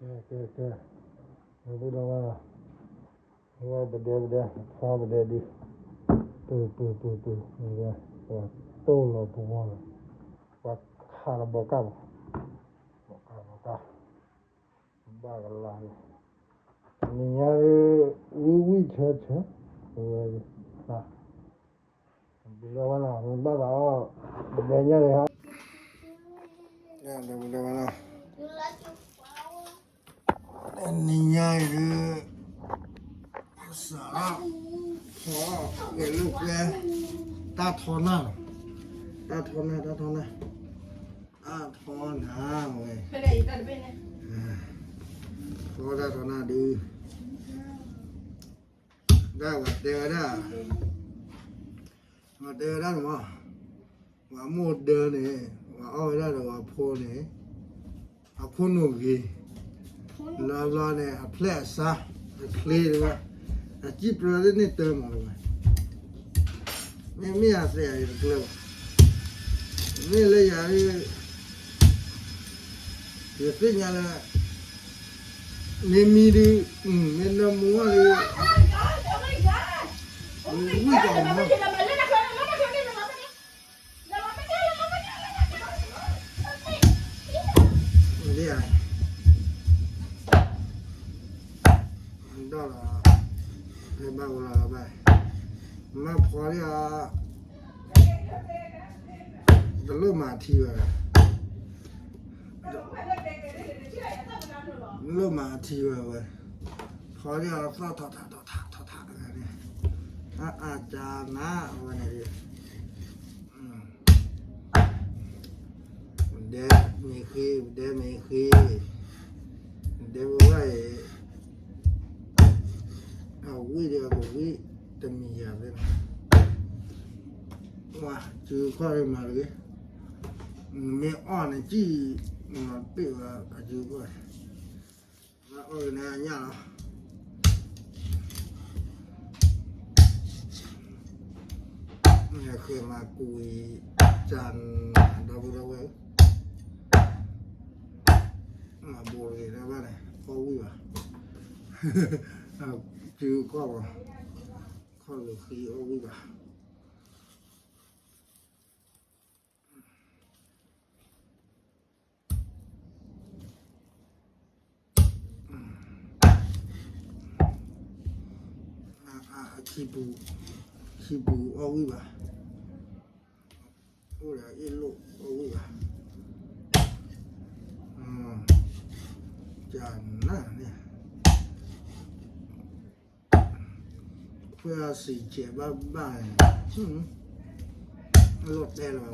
ကဲ ကဲ ကဲ ဒီပုၢ်ဒီဝဲၢ်, ဝဲပဒဲပဒဲ ဖီပဒဲဒု, ပုၢ် ပုၢ် ပုၢ် ပုၢ်, ပှၤတိၢ်လီၤပဝီလီၤ, ပှၤခးလီၤဘီကၢ်ဘီ, ဘီကၢ်ဘီကၢ်, ဘၣ်ကလၤန့ၣ်, နံၤညါဒု ဝံၣ်ဝံၣ်ဆၢဆၢ, ဝဲ ဘုလီဝဲနီၤ ဘၣ်ဘၣ်အီၣ် ဘဲညါန့ၣ်ဟါ ဒီပုၢ်ဒီဝဲၢ်နီၤ နံၤညါအံၤဒု စးထီၣ် ဖီဂဲၤလိာ်ကွဲ တၢ်ထီနၢ်လီၤ တၢ်ထီနၢ် တၢ်ထီနၢ် တၢ်ထီနၢ်ဝဲ ထီတၢ်ထီနၢ်ဒု ဒၣ်ဝဲတဲဝဲဒၣ် ဝဲတဲဝဲဒၣ်န့ၣ်မး ပှၤမိၢ်ဒၢန့ၣ် ပှၤအီၣ်ဝဲဒၣ်ဒီးပှၤဖိန့ၣ် အခိၣ်နူာ်ဂ့ၤ လၢဘျီန့ၣ် အဖျဲၣ်အဆါ အချ့တဝဲ အစံၣ်ပြၢသ့ၣ်န့ၣ်တၢမးတဝဲ မ့မ့ၢ်အသဲအံၤတကျၢၤဘၣ် မ့ၢ်လၢယၤ ယသ့ၣ်ညါလၢ မ့မ့ၢ်ဒု မ့ၢ်နၢမူအီၤဒု ဝံၣ်ကီးမး ဒ် ဒီးလီၤ ဖဲဘၣ်ဝဲလီၤဘၣ် မၤဖီဒ်အီၤ တလိၣ်မၤထံဝဲ တလိၣ်မၤထံဝဲဝဲ ဖီဒ်အီၤသီၣ်ထီၣ်ထးထီၣ်ထးထီၣ်ထးန့ၣ် အအတၢ်နးအဝဲန့ၣ် ပဒဲမ့ၢ်ဃ့ ပဒဲမ့ၢ်ဃ့ ပဒဲဝဲဝဲအံၤ အဝံၣ်ဒီးအကဝံၣ်တမံၤယၤသ့ၣ်နီၤ ဝါ စုခီၣ်ရ့ၣ်မၤတဂ့ၤ မ့ၢ်အီၣ်န့ၣ်စံၣ် မၤပ့ၢ်ဝဲအစုခီၣ် မၤအီၣ်ကန့ၣ်အညၣ်လီၤ ဃဲမၤကူအံၤ ကၢ်နၤ ဒီပုၢ်ဒီဝဲၢ် မၤဘိးတဂ့ၤတဘၣ်န့ၣ် အီၣ်ဝံၣ်ဘၣ် စုခီၣ်ဘၣ် ခီၣ်လိာ်ဃံအီၣ်ဝံၣ်ဘၣ် ခံပူၤ ခံပူၤအီၣ်ဝံၣ်ဘၣ် အိၣ်ဒီးအ့ၣ်လိာ်အီၣ်ဝံၣ်ဘၣ် ကနၤန့ၣ် ဖဲအစံးကဲးဘၣ်ဘၣ်န့ၣ် အလိၣ်တဲလီၤ နတဂ့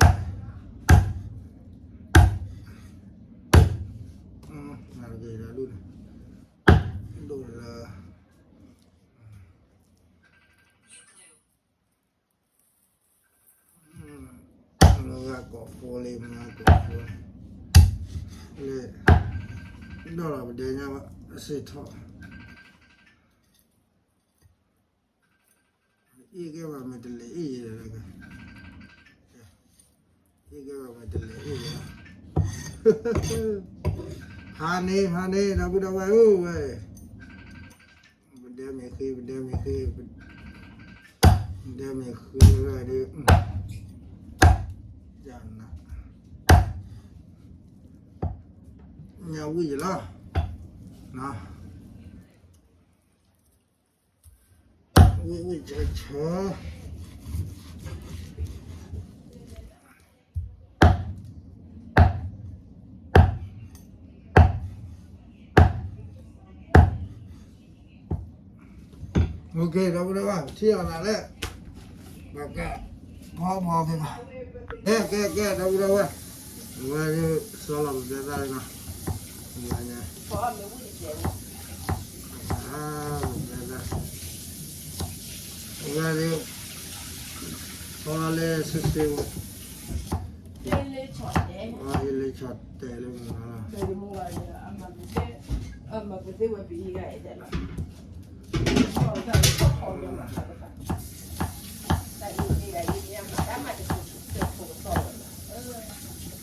ၤဒီးဒ်န့ၣ် ဒိၣ်လၢ လၢဂၤကိးဖိလံ မၤကိးဖိလံ လၢ ဒီးလီၤပဒဲညါဘၣ် အစ့ၣ်ထီၣ် အ့ၣ်ကဲဘၣ်မ့ၢ်တလဲၤအ့ၣ်ယဲၢ် အ့ၣ်ကဲဘၣ်မ့ၢ်တလဲၤအ့ၣ်ယဲၢ် ဖးန့ၣ် ဖးန့ၣ် ဒီပုၢ်ဒီဝဲၢ်ဧၢဝဲ ပဒဲမ့ၢ်ဃ့ ပဒဲမ့ၢ်ဃ့ ပဒဲမ့ၢ်ဃ့ဝဲဒု ကနၤ ညါဝံၣ်ယလီၤ ဝံၣ်ဝံၣ်ဆၢဆၢ OK ဒီပုၢ်ဒီဝဲၢ် ထံၣ်အီၤနၤလဲၣ် ဘၣ်ကဲ ဖီဖီက့ၤဘၣ် ကဲ ကဲ ကဲ ဒီပုၢ်ဒီဝဲၢ် ဝဲ စီလီၤပသဲသၣ်လံနီၤ ဝဲ သဲသၣ် ဝဲ ဖီလၢ ဆ့ဆ့ အ့လ့ဆီၣ်တဲာ်လၢမုၢ်လီၤ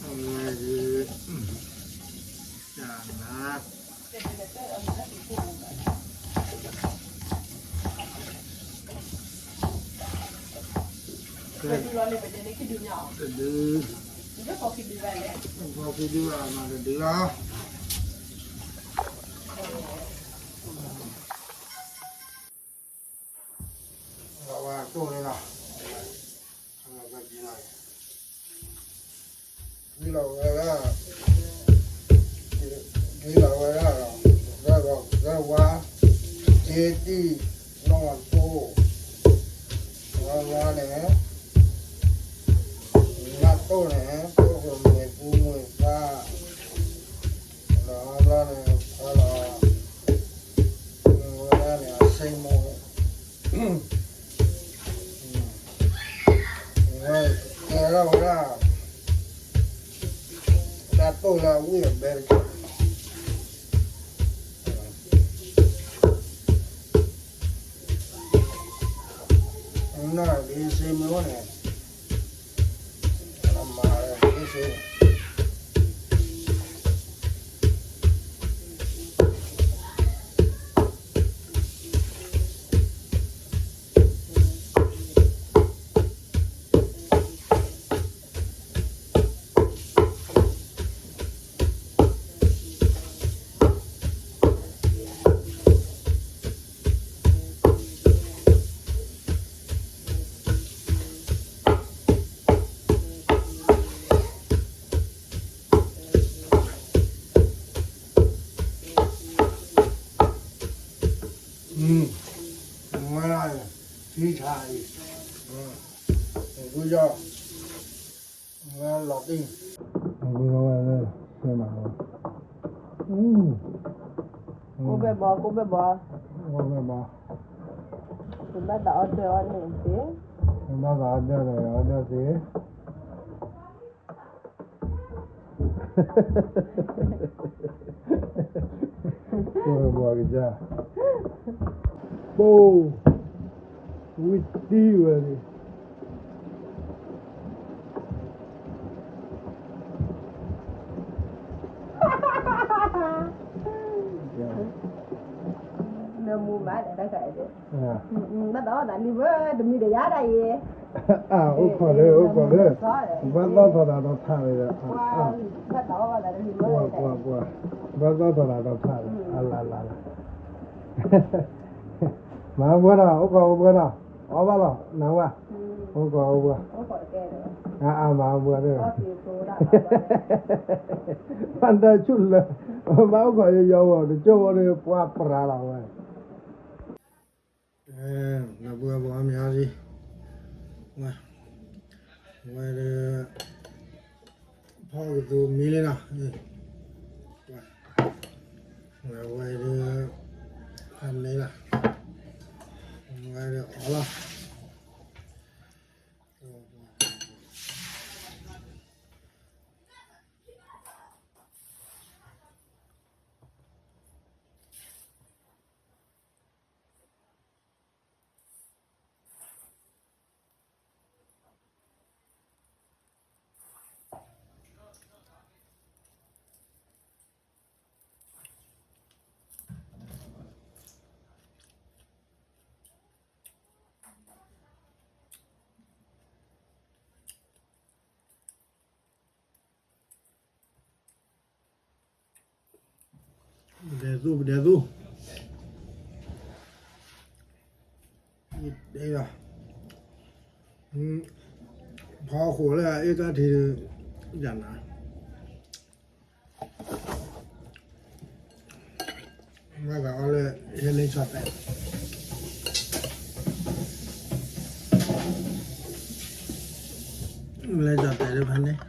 အဝဲဒုး နၤ တဒု ဖီခံဒုဘၣ်မၤတဒုလီၤ လီၤဝဲတိၢ်န့ၣ်လီၤ လီၤဝဲဒၣ် ဒ်လီၤဝဲဒၣ်လီၤ ဂဲၤဝါ က့တံၢ် နီၢ်တိၢ် ဝါဝါန့ၣ် နၢ်တိၢ်န့ၣ် တိၢ်ကမ့ၢ်ပူမ့ၢ်သၣ် ဒီးဘျီန့ၣ် ဖဲလီၤ ဝဲဒၣ်န့ၣ် အစ့မိၢ် ဝဲကဲထီၣ်ဝဲဒၣ် တၢ်တိၢ်လၢအဝံၣ်အဘဲတက့ၢ် နီၢ်ဒ်စ့မိၢ်န့ၣ် မၤဒ်စ့ ဝဲဒၣ် ထံဆးအံၤ ဂုၢ်ယီၢ် ဝဲလီၤတံၢ် ဂုၢ်ယီၢ်ဝဲလၢ ဆဲမးဝဲ ကိၣ်ဘဲၣ်ဘီ ကိၣ်ဘဲၣ်ဘီ ကိၣ်ဘဲၣ်ဘီ ပဘၣ်သးအီၣ်ဒၢအီၣ်န့ၣ်သ့ ပဘၣ်သးအီၣ်ဒၢဒီးအီၣ်ဒၢသ့ ကိၣ်ဘဲၣ်ဘီကစၢ် ပိ ဝံၣ်တံၢ်ဝဲန့ၣ် နမူဘၣ်တၢ်တခါအံၤ ဘၣ်သးအီၣ်သးလံဝဲ တမံၤဒီးယၤဒၣ်အံၤ အိၣ်ခိးလၢ အိၣ်ခိးလၢ ဘၣ်သီၣ်ထီၣ်သးဒီးထးလံဒီး ဘၣ်သးအီၣ်သးလံ ကွၢ်ကွၢ်ကွၢ် ဘၣ်သီၣ်ထီၣ်သးဒီးထးလံ အလၢ်လၢ်လၢ် မၤဘှီဒီး အိၣ်ခိးအိၣ်ဘှီဒီး အီၣ်ဘၣ်လီၤ နဝဲ အိၣ်ခိးအိၣ်ဘှီ အါအါမၤဘှီဒီး ဘၣ်တၢ်ဆူၣ်လၢ ဘၣ်အိၣ်ခိးယယီၤဝဲ တကၠိၣ်ဝဲဒီး ပှၢ်ပြးလီၤဝဲ လၢပှၤဘီမ့ၢ်အါလံ ဝဲဒီး ဖီကသူမံလံနီၤ ဝဲဒီး ဖးန့ၣ်လီၤ ဝဲဒီးအီၣ်လီၤ ပဒဲးသူၣ် ပဒဲးသူၣ် ဒဲးယၤ ဖီဃိးလၢအအ့ၣ်တၢ်ထံ ယၤနၤ မ့ၢ်သးအီၣ်လၢ ဟဲလၢဆီၣ်တဲာ် လၢဆီၣ်တဲာ်လၢဖဲန့ၣ်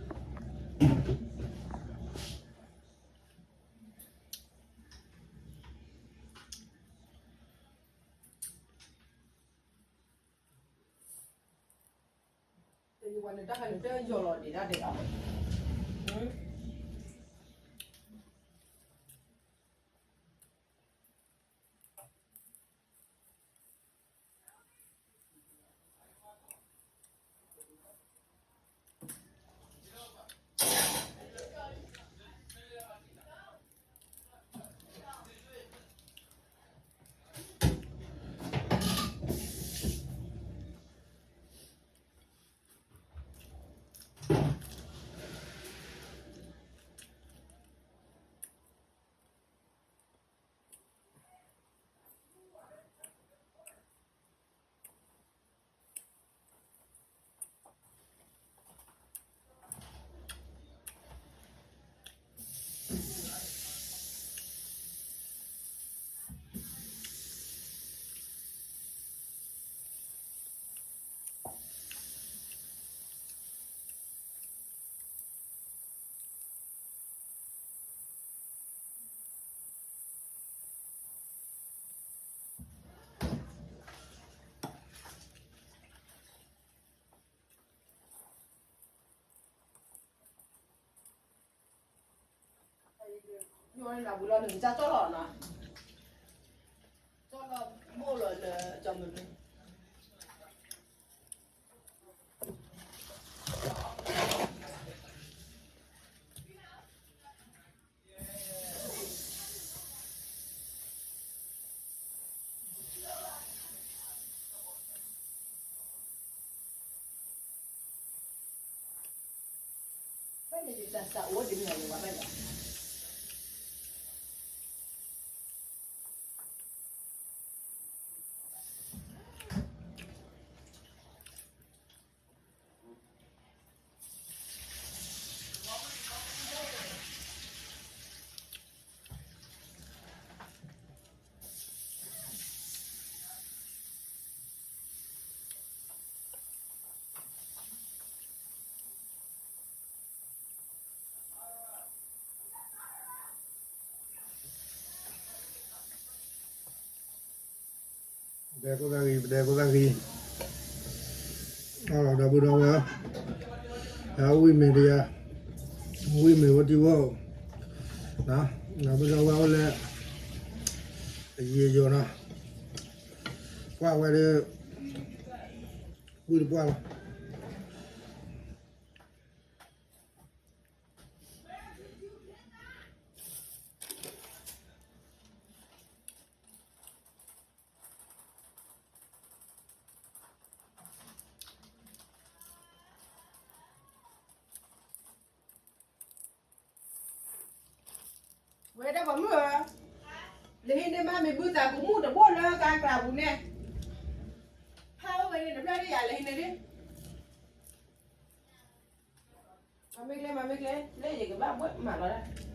ညီနၢ်ပူၤလီၤ နကစၢ်ကၠီလီၤနီၤ, ကၠီလီၤဘိလီၤလၢကၠီမနုၤ. ဘၣ်န့ၣ်ယတၢ်စးအိၣ်ဒ်န့ၣ်လီၤဘၣ်လီၤ. ပဒဲကိးသးဂ့ၤ ပဒဲကိးသးဂ့ၤ, အဒီပုၢ်ဒီဝဲၢ်, ဝံၢ်မ့ၢ်တယၤ, ဝံၢ်မ့ၢ်ဝဲတံၤဝဲၢ်, ဒီပုၢ်ဒီဝဲၢ်အိၣ်လၢ အယံၤယီၤနီၤ, ကွၢ်ဝဲဒီး ဝံၢ်တပှၢ်လီၤ. ဝဲဒၣ်ပှၤမုၣ်ဧၢ, လၢဟံးန့ၢ်မးမ့ၢ်ဘုသးကမူၣ်တဘိလၢကါကျးပူၤန့ၣ်, ဖးဝဲဝဲန့ၣ်တဖျၢၣ်ဒ်ယၤလၢဟံးန့ၢ်ဒ်, မၤမ့ၢ်ကျဲ မၤမ့ၢ်ကျဲ လၢယကဘၣ်ဘှဲမၤလီၤဒၣ်.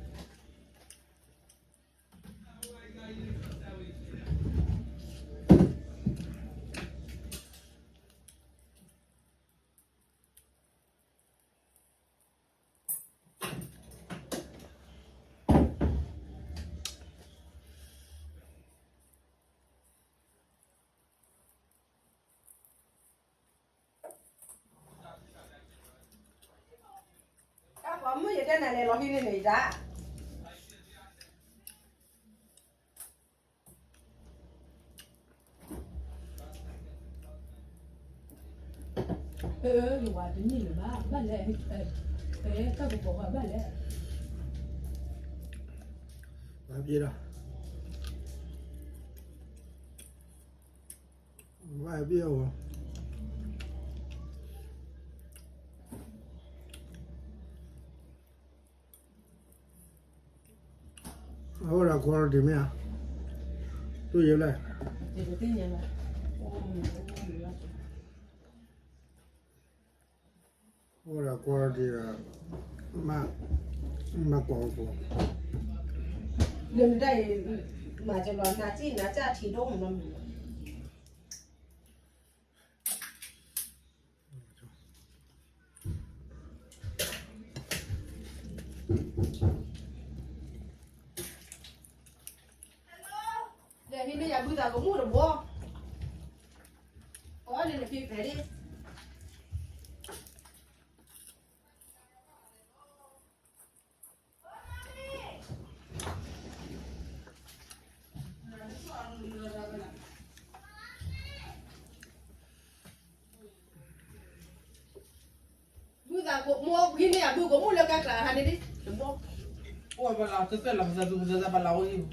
တၢ်ပှၤမုၣ်ယတဲနၤလဲၤလီၤဟံးန့ၢ်န့ၣ်ယတၢ်, ယဝၤတန့ၢ်လၢၤဘၣ် ဘၣ်လဲၣ်, တၢ်ကပီၤဘၣ်လဲၣ်, ဘၣ်ပျဲဒီး ဘၣ်ပျဲအီၤ, အဝဲဒၣ် quality မ့ၢ်ဧါ, တူၢ်ယဲလဲၣ်, အဝဲဒၣ် quality ဒီး မ့ၢ်ကွၢ်အီၤ, လၢနတၢ်အံၤ မၤကလီၤ နၤစံၣ်နၤစၢ်ထံဒိၣ်မးနီၤ. လဲၤဟံးန့ၢ်ယၤဘုသးကမူၣ်တဘိ, အီၣ်န့ၣ်နဖံဖဲးဒံး. ဘုသးကမူၣ် ဟံးန့ၢ်ယၤဘုကမူၣ်လၢကါကျးဟါန့ၣ်ဒံး, တဘိ, အိၣ်ဘၣ်လၢတသ့ၣ်လီၤပသးသူပသးပလီၤအိၣ်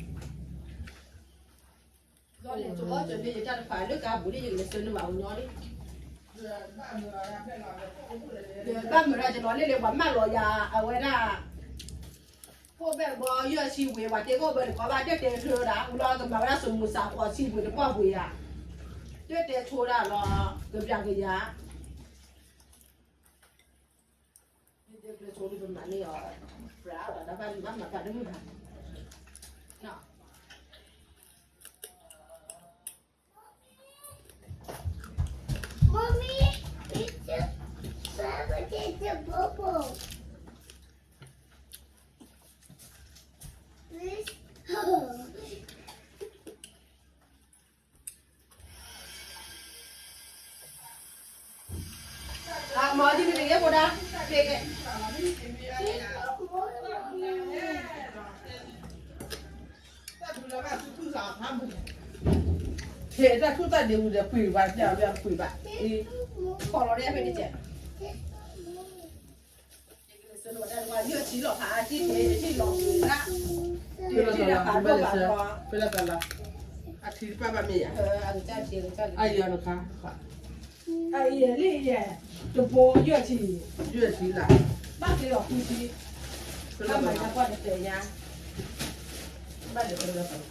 လံ, ဒီးန့ၣ် တဘိကၠီၤန့ၢ်ယတၢ်တဖၣ်လၢကါပူၤန့ၣ် ယကလဲၤဆှၢနုာ်ဘၣ်ကညီလံ. ဘၣ်မုာ်ဒၣ်ယလီၤလၢလၢပှၤမၢလီၤယၤ အဝဲဒၣ် ဖိၣ်ဘဲၣ်ဘီယဲၢ်ဆံဝ့ၤ ပှၤတဲကီၢ်ဘၢတကီဘၣ် တဲတဲလၢဒၣ် ဝံၤလီၤကမၤဝဲဒၣ်စမူစးဃီဆံဝ့ၤတပှၢ်ပူၤယၤ, တဲတဲဆိဒၣ်လီၤ ကပျၢ်ကယၤ တဲတဲဆိဒၣ်ပမၤန့ၢ်အီၤ ပြးလီၤ တၢ်ဘၣ်မၤဘၣ်တမုာ်ဘၣ်. မၤဒ်န့ၣ်တက့ၢ်ဖိဒါ, ကဲကဲ. တၢ်ထူၣ်တၢ်ဒ့ဝံၤဒီးပှ့ၤဘၣ် ပျၢ်ပျၢ်ပှ့ၤဘၣ်, ခီလီၤဒ်ဖဲတကဲး, ယိၣ်ထံလီၤဖးအါတံၢ်န့ၣ် ယထံၣ်လီၤပှ့ၤဒၣ်, ဖဲလၢသးလီၤ, ဖဲလၢသးလီၤ, အထံတပၣ်ဘၣ်မ့ၢ်ယၤ, အယၤနခါ, အယၤလံယဲ, တဘိယိၣ်ထံ, ယိၣ်ထံလီၤ, ဘၣ်က့ၤလီၤဃုထံ, ဘၣ်မၤညါကွၢ်တတဲာ်ညါ, ဘၣ်လၢ အီၣ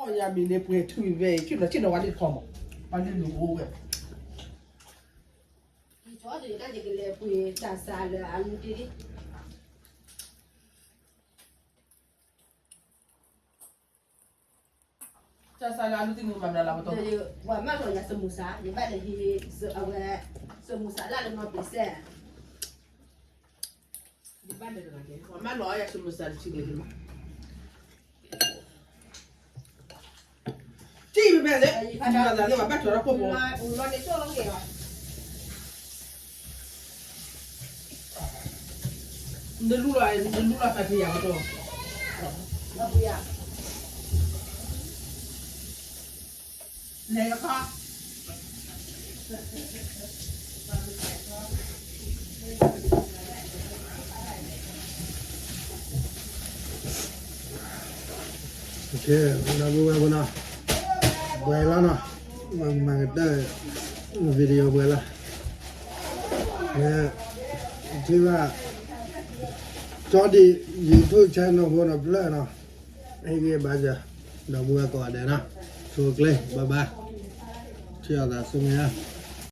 ်ယၤမံၤန့ၣ် ပှဲၤထူဝဲ က့ၤလီၤဆ့ၣ်နီၤဝဲလၢခီမး, ပှၤလၢလူၤအိၣ်ဝဲ, ကလဲၤပှ့ၤတၢ်ဆါလၢအလူတ့ၢ်, တၢ်ဆါလၢအလူတ့ၢ်န့ၣ်မၤမနုၤလၢပတီၢ်, ပှၤမၢလီၤယၤစမူစါ ယဘၣ်လဲၤဟံး, အဝဲ, စမူစါလၢလၢနီၢ်ပ့ၤစဲး, ယဘၣ်လဲၤတဂၤက့ၤ ပှၤမၢလီၤယၤစမူစါတဆံးန့ၣ်မး, ထံၣ်မ့ၢ်လဲၣ်, ဘၣ်ထီၣ်တၢ်ခိၣ်ဖိ, နလူလီၤ, နလူလီၤသးဖံးယၤကတီၢ်, လဲၤအခါ ဒီပုၢ်ဝဲၢ်ဖိနီၤ, ပှဲၤလီၤနီၤ, မၤကတၢၢ် video ပှဲၤလီၤ, ထံၣ်ဘၣ် ကၠီဒံး YouTube channel ဖိနီၤ ဖျၢၣ်နီၤ, ဟ့ၣ်ဂံၢ်ဘါစၢၤ ဒီပုၢ်ဝဲၢ်ကိးဂၤဒဲးနီၤ, ဆိကျဲ bye bye, ထံၣ်အသးဆူမဲာ်ညါ